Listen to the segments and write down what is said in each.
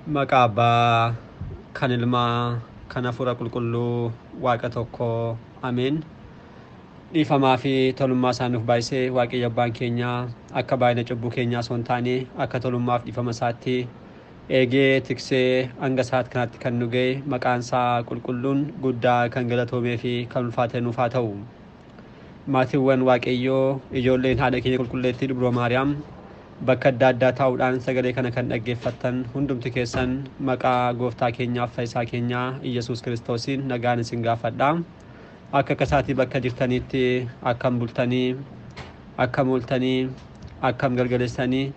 Maqaa Abbaa, kan Ilmaa, kan Hafuura Qulqulluu, Waaqa tokko, Ameen. Dhiifamaa fi tolummaa isaa nuuf baay'isee Waaqayyo Abbaan keenya akka baay'ina cubbuu keenyaa osoo hin taane akka tolummaaf dhiifama isaatti eegee tiksee hanga sa'aat kanaatti kan nu ga'e maqaan isaa qulqulluun guddaa kan galatoomee fi kan ulfaate nuuf haa ta'u. Maatiiwwan Waaqayyoo, ijoolleen haadha keenya qulqulleettii Dubroo Maariyaam, bakka adda addaa taa'uudhaan sagalee kana kan dhaggeeffattan hundumti keessan maqaa gooftaa keenyaaf fayyisaa keenyaa Iyyasuus Kiristoosiin nagaan isin gaafadha. Akka akkasaatii bakka jirtanitti akkam bultanii, akkam ooltanii, akkam galgaleessanii?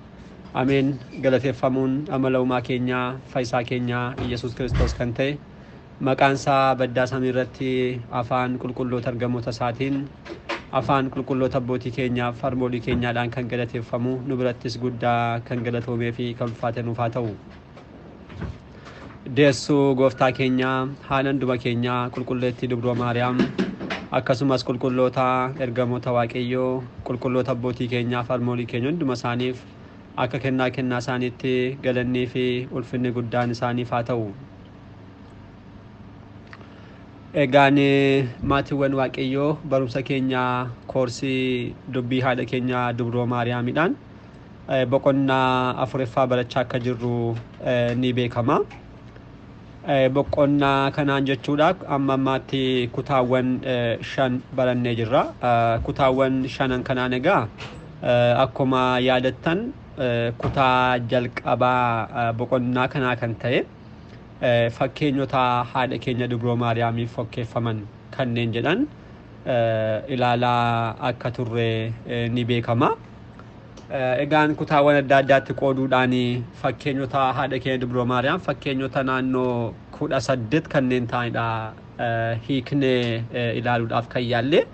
Ameen. Galateeffamuun amala uumaa keenyaa fayyisaa keenyaa Iyyasuus Kiristoos kan ta'e maqaan isaa baddaa samii irratti afaan qulqulloota ergamoota isaatiin, afaan qulqulloota abbootii keenyaaf harmoolii keenyaadhaan kan galateeffamu, nu birattis guddaa kan galatoomee fi kan ulfaate nuuf haa ta'u. Deessuu gooftaa keenyaa, haadha hunduma keenyaa qulqulleettii Dubroo Maariyaam, akkasumas qulqulloota ergamoota Waaqayyoo, qulqulloota abbootii keenyaaf harmoolii keenya hunduma isaaniif akka kennaa kennaa isaaniitti galannii fi ulfinni guddaan isaaniif haa ta'u. Egaan maatiiwwan Waaqayyoo, barumsa keenya koorsii dubbii haadha keenya Dubroo Maariyaamiidhaan boqonnaa afuraffaa barachaa akka jirru ni beekama. Boqonnaa kanaan jechuudha amma ammaatti kutaawwan 5 barannee jirra. Kutaawwan shanan kanaan egaa akkuma yaadattan kutaa jalqabaa boqonnaa kanaa kan ta'e fakkeenyota haadha keenya Dubroo Maariyaamiif fakkeeffaman kanneen jedhan ilaalaa akka turre ni beekama. Egaan kutaawwan adda addaatti qooduudhaan fakkeenyota haadha keenya Dubroo Maariyaam fakkeenyota naannoo 18 kanneen ta'anidha hiiknee ilaaluudhaaf kan yaalle.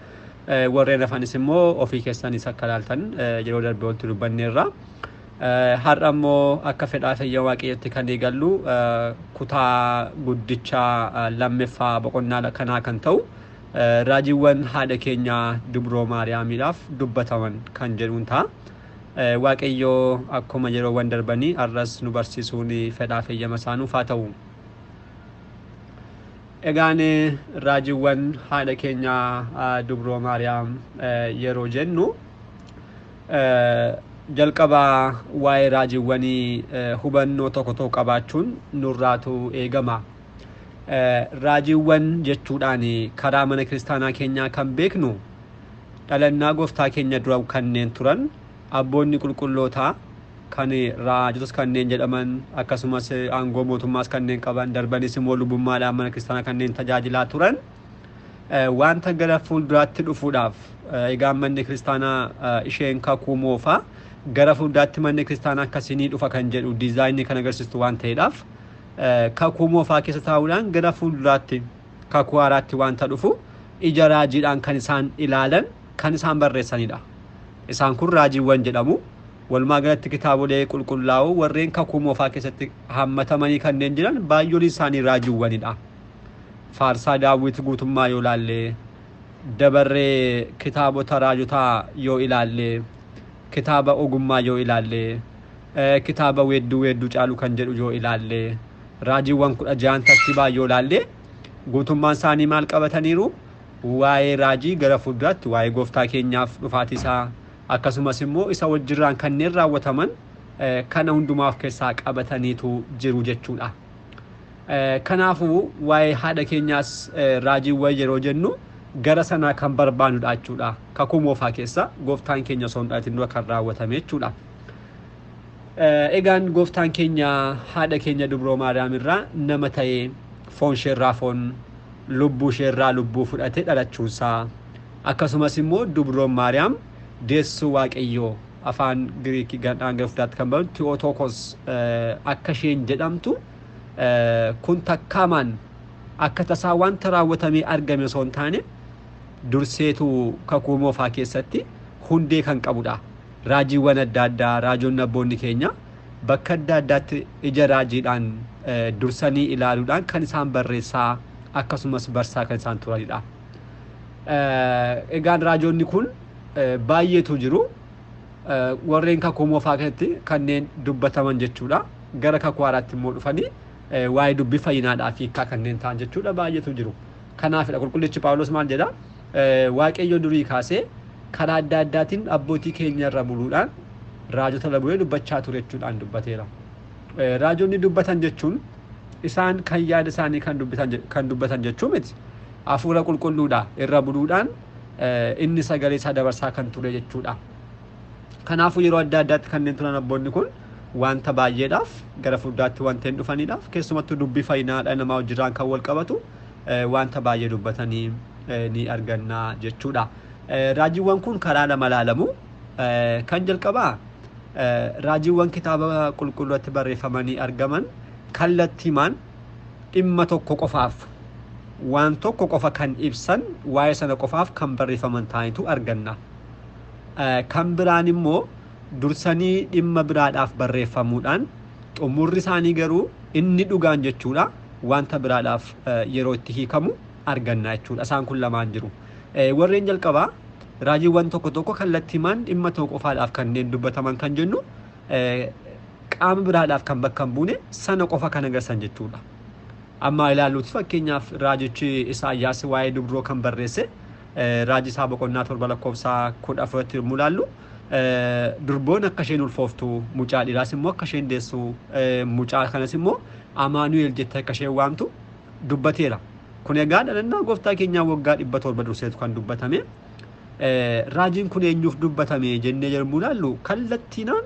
Warreen hafanis immoo ofii keessanis akka ilaaltan yeroo darbe walitti dubbanneerra. Har'a immoo akka fedhaa fayyaa Waaqayyootti kan eegallu kutaa guddicha lammaffaa boqonnaa kanaa kan ta'u raajiiwwan haadha keenya Dubroo Maariyaamiidhaaf dubbataman kan jedhuun ta'a. Waaqayyoo akkuma yeroowwan darbanii har'as nu barsiisuun fedhaa fayyama isaa nuuf haa ta'u. Egaan raajiiwwan haadha keenya Dubroo Maariyaam yeroo jennu jalqaba waa'ee raajiiwwanii hubannoo tokko tokko qabaachuun nurraatu eegama. Raajiiwwan jechuudhaan karaa mana kiristaanaa keenyaa kan beeknu dhalannaa gooftaa keenya dura kanneen turan abboonni qulqullootaa kan raajotas kanneen jedhaman, akkasumas aangoo mootummaas kanneen qaban, darbanis immoo lubummaadhaan mana kiristaanaa kanneen tajaajilaa turan wanta gara fuulduraatti dhufuudhaaf, egaa manni kiristaanaa isheen kakuu moofaa gara fuulduraatti manni kiristaanaa akkasii ni dhufa kan jedhu diizaayinii kan agarsiistu waan ta'eedhaaf, kakuu moofaa keessa taa'uudhaan gara fuulduraatti kakuu haaraatti wanta dhufu ija raajiidhaan kan isaan ilaalan kan isaan barreessanidha. Isaan kun raajiiwwan jedhamu. Walumaa galatti kitaabolee qulqullaa'oo warreen kakuu moofaa keessatti hammatamanii kanneen jiran baay'oon isaanii raajiiwwanidha. Faarsaa Daawit guutummaa yoo ilaalle, dabarree kitaabota raajotaa yoo ilaalle, kitaaba ogummaa yoo ilaalle, kitaaba weedduu weedduu caalu kan jedhu yoo ilaalle, raajiiwwan 16 tartiibaa yoo ilaalle, guutummaan isaanii maal qabataniiru? Waa'ee raajii gara fuulduraatti, waa'ee gooftaa keenyaaf dhufaatii isaa, akkasumas immoo isa wajjirraan kanneen raawwataman kana hundumaa of keessaa qabataniitu jiru jechuudha. Kanaafuu waa'ee haadha keenyaas raajiiwwan yeroo jennu gara sanaa kan barbaannudha jechuudha. Kakuu moofaa keessa gooftaan keenya osoo hin dhalatin dura kan raawwatame jechuudha. Egaan gooftaan keenya haadha keenya Dubroo Maariyaam irraa nama ta'ee foon isheerraa foon, lubbuu isheerraa lubbuu fudhate dhalachuunsaa, akkasumas immoo Dubroon Maariyaam deessuu Waaqayyoo, afaan Giriikii gadhaan gara fuulduraatti kan baru Ti'ootokos akka isheen jedhamtu, kun takkaamaan akka tasaa wanta raawwatamee argame osoo hin taane durseetu kakuu moofaa keessatti hundee kan qabudha. Raajiiwwan adda addaa raajonni abboonni keenya bakka adda addaatti ija raajiidhaan dursanii ilaaluudhaan kan isaan barreessaa akkasumas barsaa kan isaan turanidha. Egaan raajonni kun baay'eetu jiru. Warreen kakuu moofaa keessatti kanneen dubbataman jechuudha. Gara kakuu haaraatti immoo dhufanii waa'ee dubbii fayyinaadhaaf hiikkaa kanneen ta'an jechuudha baay'eetu jiru. Kanaafidha qulqullichi Phaawulos maal jedha? Waaqayyo durii kaasee karaa adda addaatiin abbootii keenya irra buluudhaan raajota irra bulee dubbachaa ture jechuudhaan dubbateera. Raajonni dubbatan jechuun isaan kan yaada isaanii kan dubbatan jechuu miti. Hafuura qulqulluudha irra buluudhaan inni sagalee isaa dabarsaa kan ture jechuudha. Kanaafuu yeroo adda addaatti kanneen turan abboonni kun wanta baay'eedhaaf gara fuulduraatti wanta hin dhufaniidhaaf, keessumattuu dubbii fayyinaa dhala namaa wajjirraan kan wal qabatu wanta baay'ee dubbatanii ni arganna jechuudha. Raajiiwwan kun karaa lama ilaalamu. Kan jalqabaa, raajiiwwan kitaaba qulqulluutti barreeffamanii argaman kallattiimaan dhimma tokko qofaaf, waan tokko qofa kan ibsan, waa'ee sana qofaaf kan barreeffaman ta'anitu arganna. Kan biraan immoo dursanii dhimma biraadhaaf barreeffamuudhaan xumurri isaanii garuu inni dhugaan jechuudha wanta biraadhaaf yeroo itti hiikamu arganna jechuudha. Isaan kun lamaan jiru. Warreen jalqabaa, raajiiwwan tokko tokko kallattiimaan dhimma tokko qofaadhaaf kanneen dubbataman kan jennu, qaama biraadhaaf kan bakka hin buune, sana qofa kan agarsiisan jechuudha. Amma ilaalluuti, fakkeenyaaf raajichi Isaayyaas waa'ee dubroo kan barreesse raajii isaa boqonnaa 7 lakkoofsa 14tti yommuu ilaallu, durboon akka isheen ulfooftu, mucaa dhiiraas immoo akka isheen deessu, mucaa kanas immoo Amaanu'el jettee akka isheen waamtu dubbateera. Kun egaa dhalannaa gooftaa keenyaa waggaa 700 durseetu kan dubbatame. Raajiin kun eenyuuf dubbatame jennee yommuu ilaallu, kallattiinaan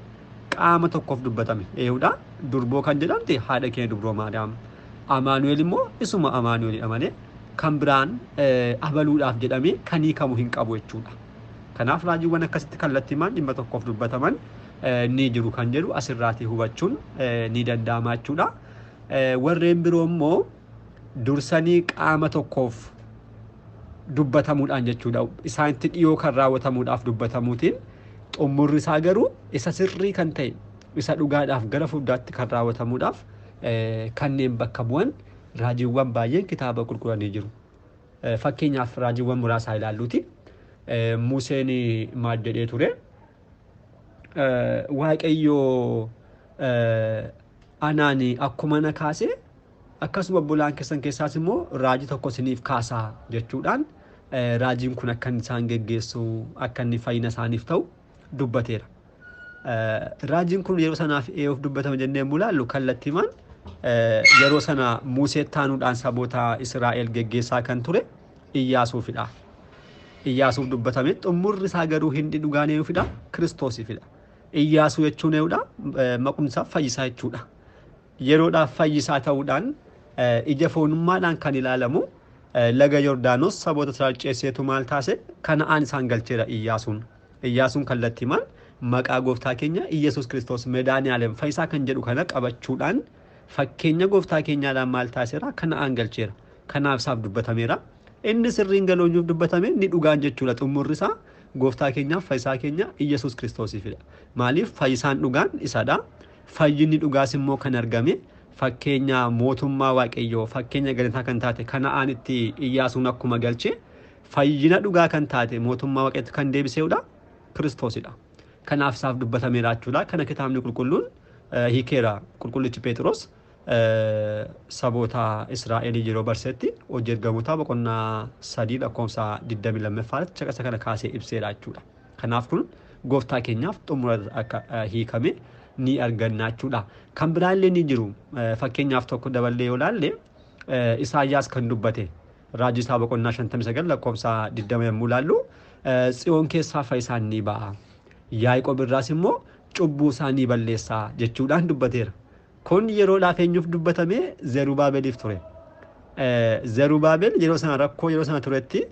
qaama tokkoof dubbatame. Eeyyuudha, durboo kan jedhamte haadha keenya dubroo Maariyaam. Amaanu'el immoo isuma Amaanu'elidha malee kan biraan abaluudhaaf jedhamee kan hiikamu hin qabu jechuudha. Kanaaf raajiiwwan akkasitti kallattiimaan dhimma tokkoof dubbataman ni jiru kan jedhu asirraatii hubachuun ni danda'ama jechuudha. Warreen biroo immoo dursanii qaama tokkoof dubbatamuudhaan jechuudha. Isaanitti dhiyoo kan raawwatamuudhaaf dubbatamuutiin xumurri isaa garuu isa sirrii kan ta'e, isa dhugaadhaaf gara fuulduraatti kan raawwatamuudhaaf kanneen bakka bu'an raajiiwwan baay'een kitaaba qulqullanii jiru. Fakkeenyaaf raajiiwwan muraasaa ilaalluuti. Museen maal jedhee ture? Waaqayyo anaan akkuma na kaase, akkasuma obbolaan keessan keessaas immoo raajii tokko isiniif kaasaa jechuudhaan raajiin kun akka inni isaan geggeessu, akka inni fayyina isaaniif ta'u dubbateera. Raajiin kun yeroo sanaaf eeyyuuf dubbatame jennee yommuu ilaallu, kallattiimaan yeroo sana Musee taanuudhaan saboota Israa'el geggeessaa kan ture Iyyaasuufidha. Iyyaasuuf dubbatame, xumurri isaa garuu hindi dhugaan eenyuufidha? Kiristoosiifidha. Iyyaasuu jechuun eenyudha? Maqumsaa fayyisaa jechuudha. Yeroodhaaf fayyisaa ta'uudhaan ija foonummaadhaan kan ilaalamu, laga Yordaanos saboota Israa'el ceesseetu maal taase? Kana'aan isaan galcheera Iyyaasuun. Iyyaasuun kallattiimaan maqaa gooftaa keenya Iyyasuus Kiristoos Medaani'aalem fayyisaa kan jedhu kana qabachuudhaan fakkeenya gooftaa keenyaadhaan maal taasiseera? Kana'aan galcheera. Kanaaf isaaf dubbatameera. Inni sirriin galooñuuf dubbatame inni dhugaan jechuudha. Xumurri isaa gooftaa keenyaaf fayyisaa keenya Iyyasuus Kiristoosiifidha. Maaliif? Fayyisaan dhugaan isadha. Fayyinni dhugaas immoo kan argame fakkeenya mootummaa Waaqayyoo, fakkeenya galataa kan taate Kana'aanitti Iyyaasuun akkuma galche, fayyina dhugaa kan taate mootummaa Waaqayyootti kan deebiseedha Kiristoosidha. Kanaaf isaaf dubbatameera jechuudha. Kana kitaabni qulqulluun hiikeera. Qulqullichi Phexros saboota Israa'elii yeroo barsetti hojii ergamootaa boqonnaa 3 lakkoofsa 22 irratti caqasa kana kaasee ibseera jechuudha. Kanaaf kun gooftaa keenyaaf xumura akka hiikame ni arganna jechuudha. Kan biraallee ni jiru. Fakkeenyaaf tokko daballee yoo ilaalle, Isaayyaas kan dubbate raajii isaa boqonnaa 59 lakkoofsa 20 yommuu ilaallu, Tsiyoon keessaa fayyisaan ni ba'a, Yaaqoob irraas immoo cubbuu isaa ni balleessa jechuudhaan dubbateera. Kun yeroodhaaf eenyuuf dubbatame? Zerubaabeliif ture. Zerubaabel yeroo sana rakkoo yeroo sana turetti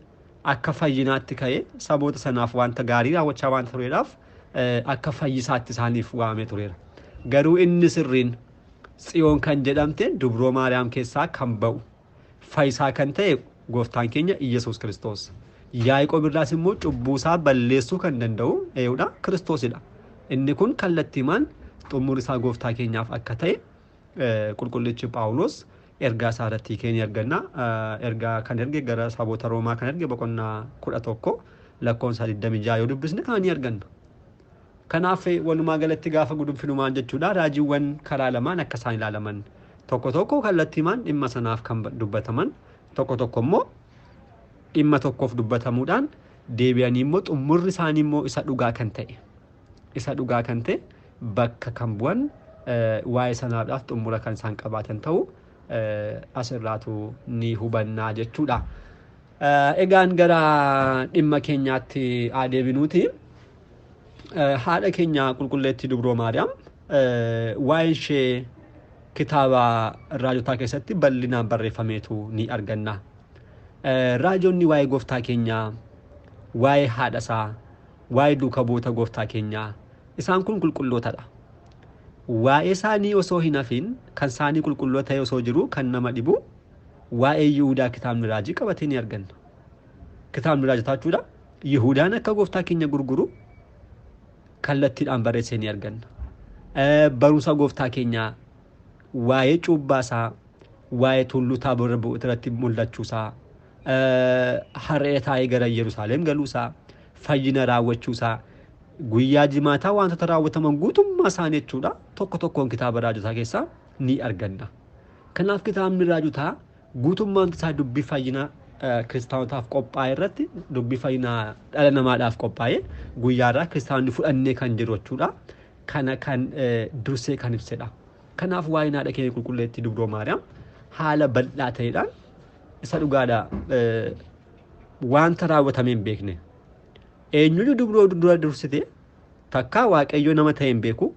akka fayyinaatti ka'ee saboota sanaaf wanta gaarii raawwachaa waan tureedhaaf akka fayyisaatti isaaniif waamee tureera. Garuu inni sirriin Tsiyoon kan jedhamte dubroo Maariyaam keessaa kan ba'u fayyisaa kan ta'e gooftaan keenya Iyyasuus Kiristoos. Yaaqoob irraas immoo cubbuu isaa balleessuu kan danda'u eenyudha? Kiristoosidha. Inni kun kallattiimaan xumurri isaa gooftaa keenyaaf akka ta'e qulqullichi Phaawulos ergaa isaa irratti hiikee ni arganna. Ergaa kan erge gara saboota Roomaa kan erge boqonnaa 11 lakkoofsa 26 yoo dubbisne kana ni arganna. Kanaaf walumaa galatti gaafa gudunfinu maal jechuudha, raajiiwwan karaa lamaan akka isaan ilaalaman, tokko tokko kallattiimaan dhimma sanaaf kan dubbataman, tokko tokko immoo dhimma tokkoof dubbatamuudhaan deebi'anii immoo xumurri isaanii immoo isa dhugaa kan ta'e bakka kan bu'an, waa'ee sanaadhaaf xumura kan isaan qabaatan ta'u asirraatu ni hubannaa jechuudha. Egaan gara dhimma keenyaatti adeeminuuti. Haadha keenya qulqulleettii Dubroo Maariyaam waa'een ishee kitaaba raajotaa keessatti bal'inaan barreeffameetu ni arganna. Raajonni waa'ee gooftaa keenyaa, waa'ee haadha isaa, waa'ee duuka bu'oota gooftaa keenyaa, isaan kun qulqullootadha. Waa'ee isaanii osoo hin hafin kan isaanii qulqulloota ta'e osoo jiru kan nama dhibu waa'ee Yihudaa kitaabni raajii qabatee ni arganna. Kitaabni raajotaa jechuudha. Yihudaan akka gooftaa keenya gurguru kallattiidhaan barreessee ni arganna. Barumsa gooftaa keenyaa, waa'ee cuubbaa isaa, waa'ee tulluu Taaboor irratti mul'achuu isaa, harree taa'ee gara Yerusaalem galuu isaa, fayyina raawwachuu isaa, guyyaa jimaataa wantoota raawwataman guutummaa isaanii jechuudha tokko tokkoon kitaaba raajotaa keessaa ni arganna. Kanaaf kitaabni raajotaa guutummaan isaa dubbii fayyina kiristaanotaaf qophaa'e irratti, dubbii fayyinaa dhala namaadhaaf qophaa'e guyyaarraa kiristaanonni fudhannee kan jiru jechuudha. Kana kan dursee kan ibsedha. Kanaaf waa'een haadha keenya qulqulleettii Dubroo Maariyaam haala bal'aa ta'eedhaan isa dhugaadha, wanta raawwatamee hin beekne. Eenyuyyuu dubroo dura dursite takkaa Waaqayyo nama ta'e hin beeku.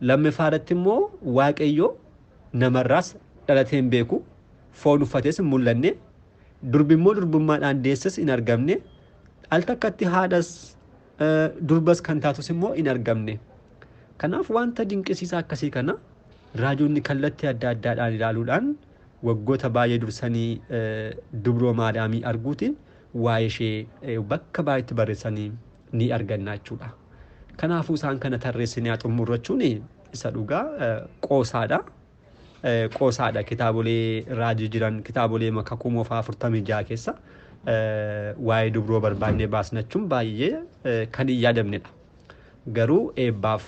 Lammaffaa irratti immoo Waaqayyo namarraas dhalatee hin beeku. Foon uffatees hin mul'anne. Durbi immoo durbummaadhaan deesses hin argamne. Al takkatti haadhas durbas kan taatus immoo hin argamne. Kanaaf wanta dinqisiisaa akkasii kana raajonni kallattii adda addaadhaan ilaaluudhaan waggoota baay'ee dursanii Dubroo Maariyaamii arguutiin waa'ee ishee bakka baay'eetti barreessanii ni arganna jechuudha. Kanaafuu isaan kana tarreessinee haa xumurrachuun isa dhugaa qoosaadha. Qoosaadha, kitaabolee raajii jiran, kitaabolee kakuu moofaa 46 keessa waa'ee dubroo barbaannee baasnachuun baay'ee kan hin yaadamnedha. Garuu eebbaaf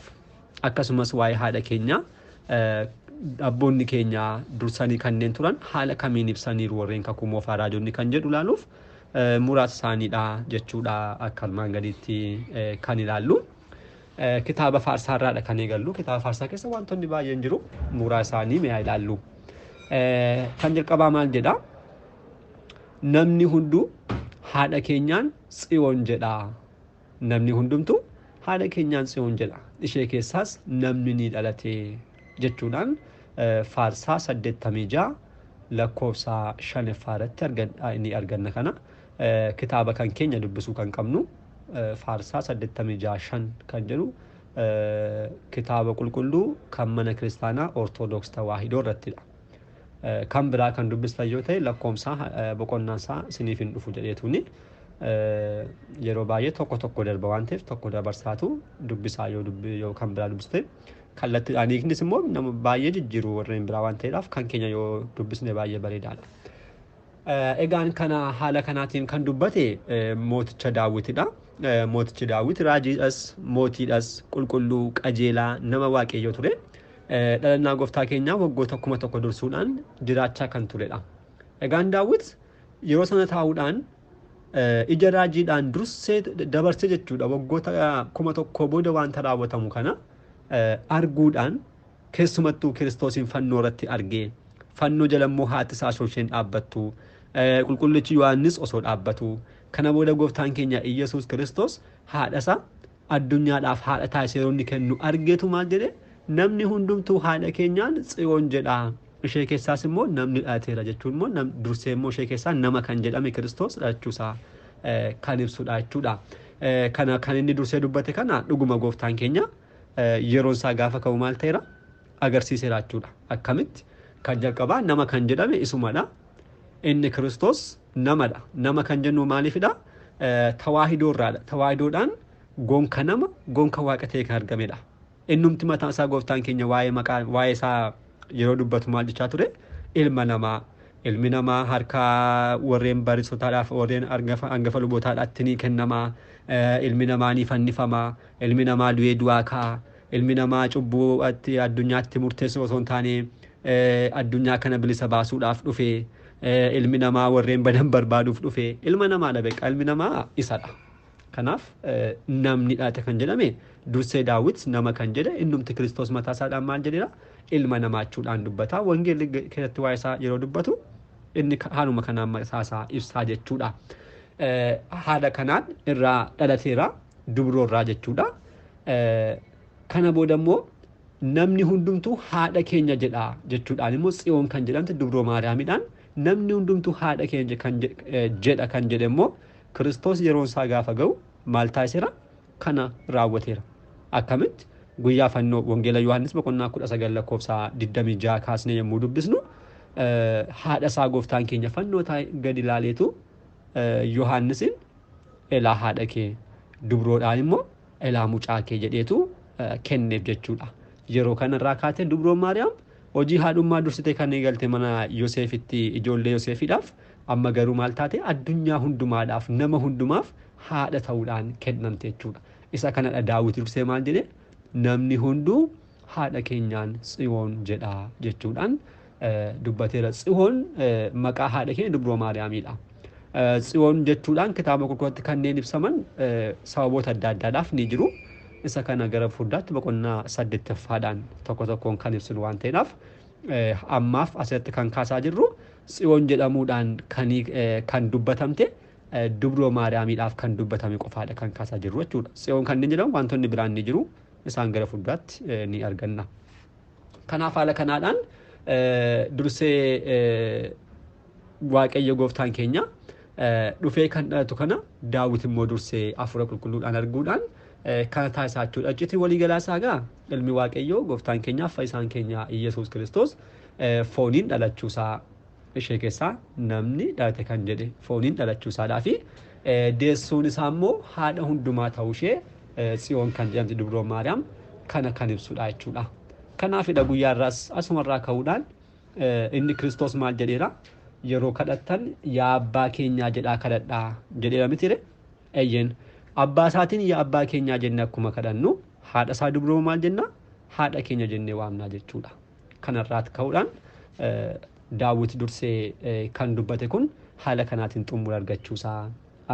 akkasumas waa'ee haadha keenyaa abboonni keenya dursanii kanneen turan haala kamiin ibsaniiru warreen kakuu moofaa raajonni kan jedhu ilaaluuf muraasa isaaniidha jechuudha akka armaan gadiitti kan ilaallu. Kitaaba faarsaarraadha kan eegallu. Kitaaba faarsaa keessa wantoonni baay'een jiru. Muraasa isaanii mee ilaallu. Kan jalqabaa maal jedha? Namni hunduu haadha keenyaan Tsiyoon jedha. Namni hundumtu haadha keenyaan Tsiyoon jedha. Ishee keessaas namni ni dhalate jechuudhaan faarsaa 86 lakkoofsa 5ffaa irratti ni arganna kana. Kitaaba kan keenya dubbisuu kan qabnu faarsaa 86:5 kan jedhu kitaaba qulqulluu kan mana kiristaanaa Ortodoks Tawaahidoo irrattidha. Kan biraa kan dubbistan yoo ta'e lakkoofsa boqonnaan isaa isiniif hin dhufu jedheetuni yeroo baay'ee tokko tokko darba waan ta'eef tokko dabarsaatu dubbisaa yoo kan biraa dubbiste kallattiidhaan hiiknis immoo nama baay'ee jijjiiru warreen biraa waan ta'eedhaaf kan keenya yoo dubbisne baay'ee bareedaadha. Egaan kana haala kanaatiin kan dubbate mooticha Daawitidha. Mootichi Daawit raajiidhas, mootiidhas, qulqulluu, qajeelaa, nama waaqayyoo ture. Dhalannaa gooftaa keenyaa waggoota 1000 dursuudhaan jiraachaa kan turedha. Egaan Daawit yeroo sana taa'uudhaan ija raajiidhaan dursee dabarsee jechuudha waggoota 1000 booda wanta raawwatamu kana arguudhaan keessumattuu Kiristoosiin fannoo irratti argee, fannoo jala immoo haati isaa osoo isheen dhaabbattu, qulqullichi Yohaannis osoo dhaabbatu, kana booda gooftaan keenya Iyyasuus Kiristoos haadha isaa addunyaadhaaf haadha taasisee yeroo inni kennu argeetu maal jedhe? Namni hundumtuu haadha keenyaan Tsiyoon jedha. Ishee keessaas immoo namni dhalateera jechuun immoo dursee immoo ishee keessaa nama kan jedhame Kiristoos dhalachuusaa kan ibsudha jechuudha. Kana kan inni dursee dubbate kana dhuguma gooftaan keenya yeroon isaa gaafa ka'u maal ta'eera? Agarsiiseera jechuudha. Akkamitti? Kan jalqabaa nama kan jedhame isumadha. Inni Kiristoos namadha. Nama kan jennu maaliifidha? Tawaahidoo irraadha. Tawaahidoodhaan gonka nama gonka waaqa ta'e kan argamedha. Innumti mataan isaa gooftaan keenya waa'ee maqaa waa'ee isaa yeroo dubbatu maal jechaa ture? Ilma namaa. Ilmi namaa harka warreen barsiisotaadhaaf warreen hangafa lubootaadhaatti ni kennama. Ilmi namaa ni fannifama. Ilmi namaa du'ee du'aa ka'a. Ilmi namaa cubbuu addunyaatti murteessu osoo hin taane addunyaa kana bilisa baasuudhaaf dhufe. Ilmi namaa warreen badan barbaaduuf dhufe. Ilma namaadha beekaa, ilmi namaa isadha. Kanaaf namni dhalate kan jedhame dursee Daawit nama kan jedhe innumti Kiristoos mataa isaadhaan maal jedheera? Ilma namaa jechuudhaan dubbata. Wangeelli keessatti waa'ee isaa yeroo dubbatu inni haaluma kanaan mataa isaa ibsaa jechuudha. Haala kanaan irraa dhalateera, dubroorraa jechuudha. Kana booda immoo namni hundumtuu haadha keenya jedha jechuudhaan immoo Tsiyoon kan jedhamte dubroo Maariyaamidhaan namni hundumtuu haadha keenya kan jedha kan jedhe immoo Kiristoos yeroon isaa gaafa ga'u maal taasiseera? Kana raawwateera. Akkamitti? Guyyaa fannoo Wangeela Yohaannis boqonnaa 19 lakkoofsa 26 kaasnee yommuu dubbisnu haadha isaa gooftaan keenya fannoo gadi ilaaleetu Yohaannisin elaa haadha kee, dubroodhaan immoo elaa mucaa kee jedheetu kenneef jechuudha. Yeroo kanarraa kaatee dubroon Maariyaam hojii haadhummaa dursitee kan eegalte mana Yoseefitti ijoollee Yoseefiidhaaf, amma garuu maal taate? Addunyaa hundumaadhaaf, nama hundumaaf haadha ta'uudhaan kennamte jechuudha. Isa kanadha Daawit dursee maal jedhe? Namni hunduu haadha keenyaan Tsiyoon jedha jechuudhaan dubbateera. Tsiyoon maqaa haadha keenya dubroo Maariyaamiidha. Tsiyoon jechuudhaan kitaaba qulqulluutti kanneen ibsaman sababoota adda addaadhaaf ni jiru. Isa kana gara fuulduraatti boqonnaa 8ffaadhaan tokko tokkoon kan ibsinu waan ta'eedhaaf ammaaf asirratti kan kaasaa jirru Tsiyoon jedhamuudhaan kan dubbatamte dubroo Maariyaamiidhaaf kan dubbatame qofaadha kan kaasaa jirru jechuudha. Tsiyoon kanneen jedhamu wantoonni biraan ni jiru, isaan gara fuulduraatti ni arganna. Kanaaf haala kanaadhaan dursee Waaqayyo gooftaan keenya dhufee kan dhalatu kana Daawit immoo dursee hafuura qulqulluudhaan arguudhaan kana taasisaa jechuudha. Iccitii waliigalaa isaa egaa ilmi Waaqayyoo gooftaan keenya fayyisaan keenya Iyyasuus Kiristoos fooniin dhalachuusaa, ishee keessaa namni dhalate kan jedhe fooniin dhalachuusaadhaa fi deessuun isaa immoo haadha hundumaa ta'uu ishee Tsiyoon kan jedhamti dubroo Maariyaam kana kan ibsudha jechuudha. Kanaafidha guyyaa irraas asumarraa ka'uudhaan inni Kiristoos maal jedheera? Yeroo kadhattan yaa abbaa keenyaa jedhaa kadhadhaa jedheera mitiire? Eeyyeen. Abbaa isaatiin yaa abbaa keenyaa jennee akkuma kadhannu haadha isaa dubroo maal jenna? Haadha keenya jennee waamnaa jechuudha. Kanarraat ka'uudhaan Daawit dursee kan dubbate kun haala kanaatiin xumura argachuusaa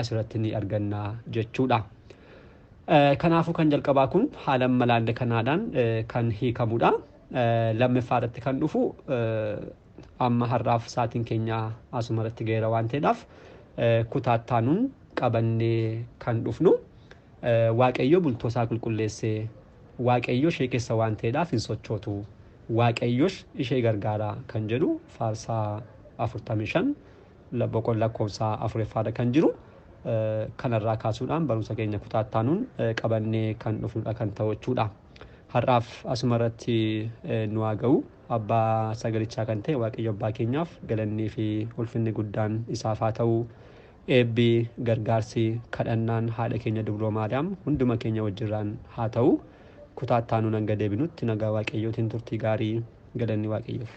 asirratti ni arganna jechuudha. Kanaafuu kan jalqabaa kun haala malaalle kanaadhaan kan hiikamudha. Lammaffaa irratti kan dhufu amma har'aaf sa'aatiin keenya asuma irratti ga'eera waan ta'eedhaaf kutaattaanuun qabannee kan dhufnu Waaqayyo bultoo isaa qulqulleessee, Waaqayyo ishee keessa waan ta'eedhaaf hin sochootu, Waaqayyos ishee gargaara kan jedhu faarsaa 45 boqonnaa lakkoofsa 4ffaadha kan jiru. Kanarraa kaasuudhaan barumsa keenya kutaattaanuun qabannee kan dhufnudha kan ta'u jechuudha. Har'aaf asuma irratti nu haa ga'u. Abbaa sagalichaa kan ta'e Waaqayyo abbaa keenyaaf galannii fi ulfinni guddaan isaaf haa ta'u. Eebbi, gargaarsi, kadhannaan haadha keenya dubroo Maariyaam hunduma keenya wajjirraan haa ta'u. Kutaattaanuun hanga deebinutti nagaa Waaqayyootiin turtii gaarii, galanni Waaqayyoof.